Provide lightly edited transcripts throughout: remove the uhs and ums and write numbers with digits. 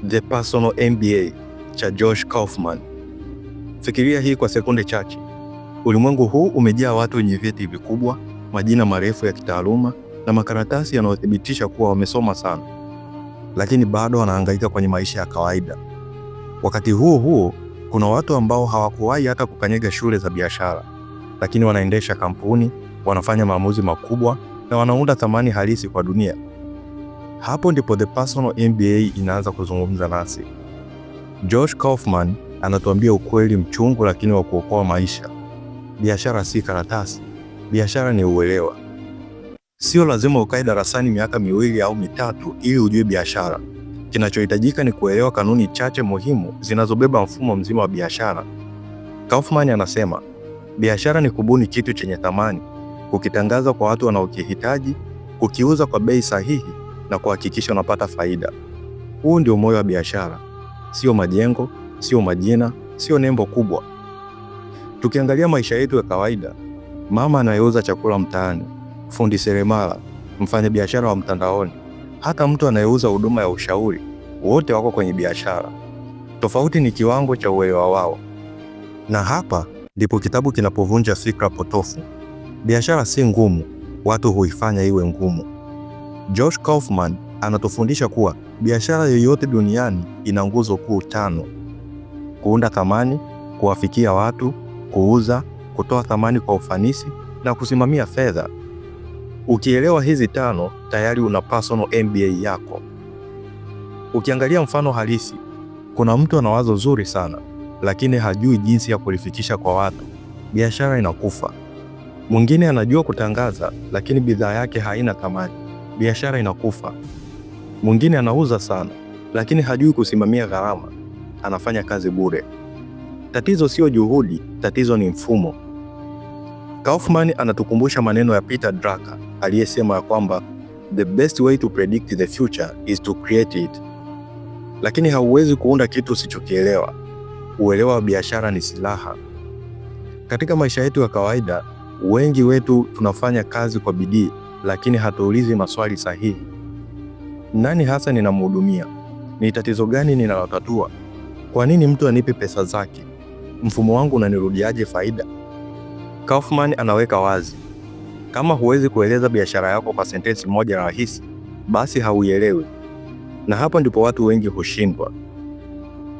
The Personal MBA cha Josh Kaufman. Fikiria hii kwa sekunde chache. Ulimwengu huu umejaa watu wenye vyeti vikubwa, majina marefu ya kitaaluma na makaratasi yanayothibitisha kuwa wamesoma sana, lakini bado wanahangaika kwenye maisha ya kawaida. Wakati huo huo, kuna watu ambao hawakuwahi hata kukanyaga shule za biashara, lakini wanaendesha kampuni, wanafanya maamuzi makubwa na wanaunda thamani halisi kwa dunia. Hapo ndipo The Personal MBA inaanza kuzungumza nasi. Josh Kaufman anatuambia ukweli mchungu lakini wa kuokoa maisha. Biashara si karatasi, biashara ni uelewa. Sio lazima ukae darasani miaka 2 au 3 ili ujue biashara. Kinachohitajika ni kuelewa kanuni chache muhimu zinazobeba mfumo mzima wa biashara. Kaufman anasema biashara ni kubuni kitu chenye thamani, kukitangaza kwa watu wanaokihitaji, kukiuza kwa bei sahihi na kuhakikisha unapata faida. Huu ndio moyo wa biashara, sio majengo, sio majina, sio nembo kubwa. Tukiangalia maisha yetu ya kawaida, mama anayeuza chakula mtaani, fundi seremala, mfanyabiashara wa mtandaoni, hata mtu anayeuza huduma ya ushauri, wote wako kwenye biashara. Tofauti ni kiwango cha uelewa wao. Na hapa ndipo kitabu kinapovunja fikra potofu. Biashara si ngumu, watu huifanya iwe ngumu. Josh Kaufman anatufundisha kuwa biashara yoyote duniani ina nguzo kuu tano: kuunda thamani, kuwafikia watu, kuuza, kutoa thamani kwa ufanisi na kusimamia fedha. Ukielewa hizi tano, tayari una personal MBA yako. Ukiangalia mfano halisi, kuna mtu ana wazo zuri sana, lakini hajui jinsi ya kulifikisha kwa watu. Biashara inakufa. Mwingine anajua kutangaza, lakini bidhaa yake haina thamani. Biashara inakufa. Mwingine anauza sana, lakini hajui kusimamia gharama, anafanya kazi bure. Tatizo sio juhudi, tatizo ni mfumo. Kaufman anatukumbusha maneno ya Peter Drucker aliyesema ya kwamba the best way to predict the future is to create it. Lakini hauwezi kuunda kitu usichokielewa. Uelewa wa biashara ni silaha. Katika maisha yetu ya kawaida, wengi wetu tunafanya kazi kwa bidii, lakini hatuulizi maswali sahihi. Nani hasa ninamhudumia? Ni tatizo gani ninalotatua? Kwa nini mtu anipe pesa zake? Mfumo wangu unanirudiaje faida? Kaufman anaweka wazi, kama huwezi kueleza biashara yako kwa sentensi moja rahisi, basi hauielewi. Na hapo ndipo watu wengi hushindwa.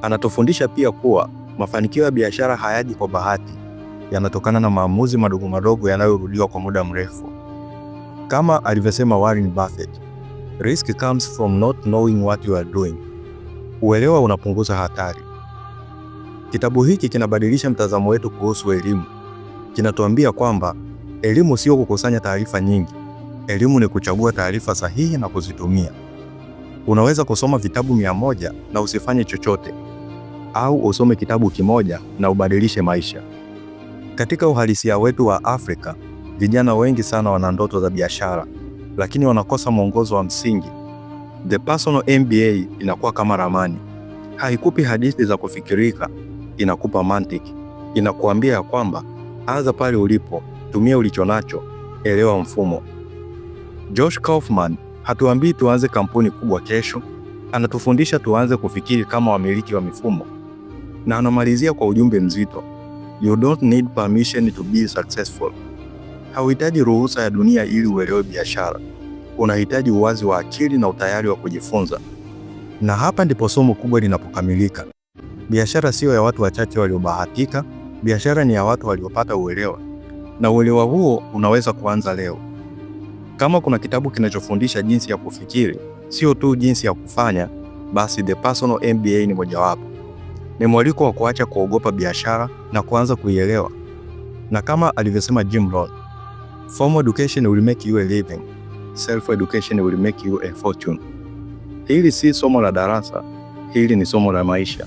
Anatufundisha pia kuwa mafanikio ya biashara hayaji kwa bahati, yanatokana na maamuzi madogo madogo yanayorudiwa kwa muda mrefu. Kama alivyosema Warren Buffett, "Risk comes from not knowing what you are doing." Uelewa unapunguza hatari. Kitabu hiki kinabadilisha mtazamo wetu kuhusu elimu. Kinatuambia kwamba elimu sio kukusanya taarifa nyingi. Elimu ni kuchagua taarifa sahihi na kuzitumia. Unaweza kusoma vitabu 100 na usifanye chochote, au usome kitabu kimoja na ubadilishe maisha. Katika uhalisia wetu wa Afrika, vijana wengi sana wana ndoto za biashara, lakini wanakosa mwongozo wa msingi. The Personal MBA inakuwa kama ramani. Haikupi hadithi za kufikirika, inakupa mantiki. Inakuambia ya kwamba anza pale ulipo, tumia ulichonacho, elewa mfumo. Josh Kaufman hatuambii tuanze kampuni kubwa kesho, anatufundisha tuanze kufikiri kama wamiliki wa mifumo, na anamalizia kwa ujumbe mzito: you don't need permission to be successful. Hauhitaji ruhusa ya dunia ili uelewe biashara. Unahitaji uwazi wa akili na utayari wa kujifunza. Na hapa ndipo somo kubwa linapokamilika. Biashara siyo ya watu wachache waliobahatika. Biashara ni ya watu waliopata uelewa, na uelewa huo unaweza kuanza leo. Kama kuna kitabu kinachofundisha jinsi ya kufikiri, sio tu jinsi ya kufanya, basi The Personal MBA ni mojawapo. Ni mwaliko wa kuacha kuogopa biashara na kuanza kuielewa. Na kama alivyosema Jim Rohn, "Formal education will make you a living, self education will make you a fortune." Hili si somo la darasa, hili ni somo la maisha.